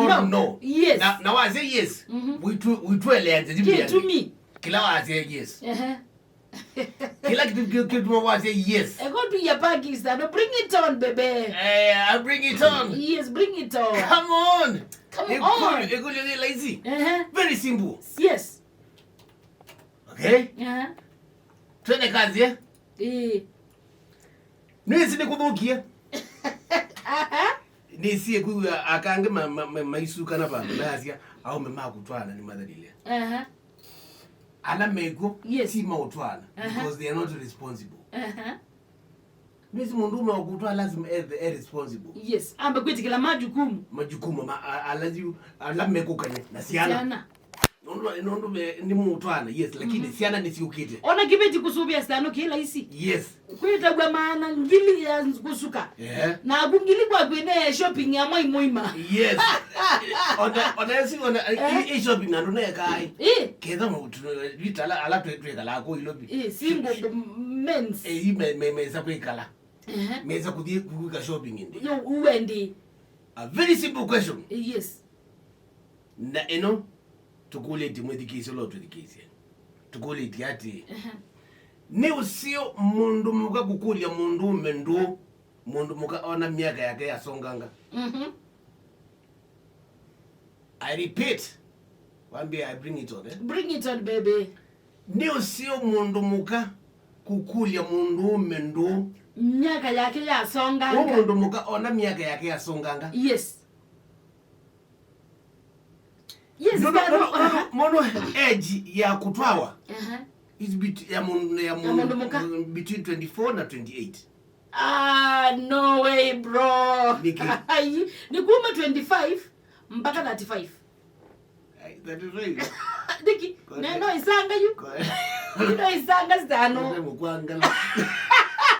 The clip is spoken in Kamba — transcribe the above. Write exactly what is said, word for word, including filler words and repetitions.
No. Yes. Na, na wasya yes. Mhm. Uitu-, uitweleanze. Kĩtumi. Kĩla wasya yes. Ehe. Kĩla kĩtu-, kĩ-, kĩtuma wasya yes. Eko tu ya Pakistan. Bring it on, baby. Eh, I bring it on. Yes, bring it on. Come on. Come on. Ĩkũlyo nĩ laisi. Ehe. Very simple. Yes. Okay? Ehe. Twende kazi, eh? Eh. Nĩsĩ nĩkũthũkie. Aha. Nĩsĩ kwĩw'a aka angĩ ma, ma, ma, maisukana vandũ, mayasya, aũme ma kũtwaana nĩmathelile. Aha. Ala mekw'o, yes, ti ma ũtwaana, aha, because they are not responsible. Aha. Nĩsĩ mũndũũme wa kũtwaa lazima e, e responsible. Yes, ambe kwĩtĩkĩla majukumu. Majukumu ma, a, ala yu, ala mekũkany'a na syana. Syana. Nũndũ, nũndũ ve, nĩ mũtwaana, yes, lakini, mhm, syana nĩsyũkĩte. Ona kĩveti kũsũvĩa syana kĩ laisi. Yes. Kwĩtaw'a maana ngili ya kũsuka. Yeah. Naku ngili kwaku ĩne shopping ya mwai mũima. Yes. Ona, ona esi, ona, eh, i, i shopping na ndũnekai. Eh. Ketha mũtu, vita ala, ala twe-, twĩkalaa kũ Ilovi. Eh, single men's. Eh, i me, me, mesa kwĩkala. Ehe. Mesa kũthiĩ kũka shopping ĩndĩ. Yo, uendi. A very simple question. Eh, yes. Na ĩno, tũkũlĩtye mwĩthikĩĩsye ũla ũtwĩthikĩĩsye. Tũkũlĩtye atĩĩ, ehe, nĩ ũseo mũndũ mũka kũkũlya mũndũũme ndũũ, mũndũ mũka ona myaka yake yasonganga? Mhm. I repeat, wambie I bring it on, eh? Bring it on, baby. Nĩ ũseo mũndũ mũka kũkũlya mũndũũme ndũũ. Myaka yake yasonganga. Ũ mũndũ mũka ona myaka yake yasonganga. Yes. Yes, mũndũ, that mũndũ, no, mũndũ, aha, mũndũ age ya kũtwawa, aha, is bet-, ya mũndũ, ya mũndũ mũka between twenty-four na twenty-eight. Ah, no way, bro. Nĩkĩ? Ai, nĩ kuma twenty-five mpaka thirty-five. Ai, thirty-five. Nĩkĩ? Kote. Ne, no isanga yu. Kote. No isanga sitano. Kote mũkwangala.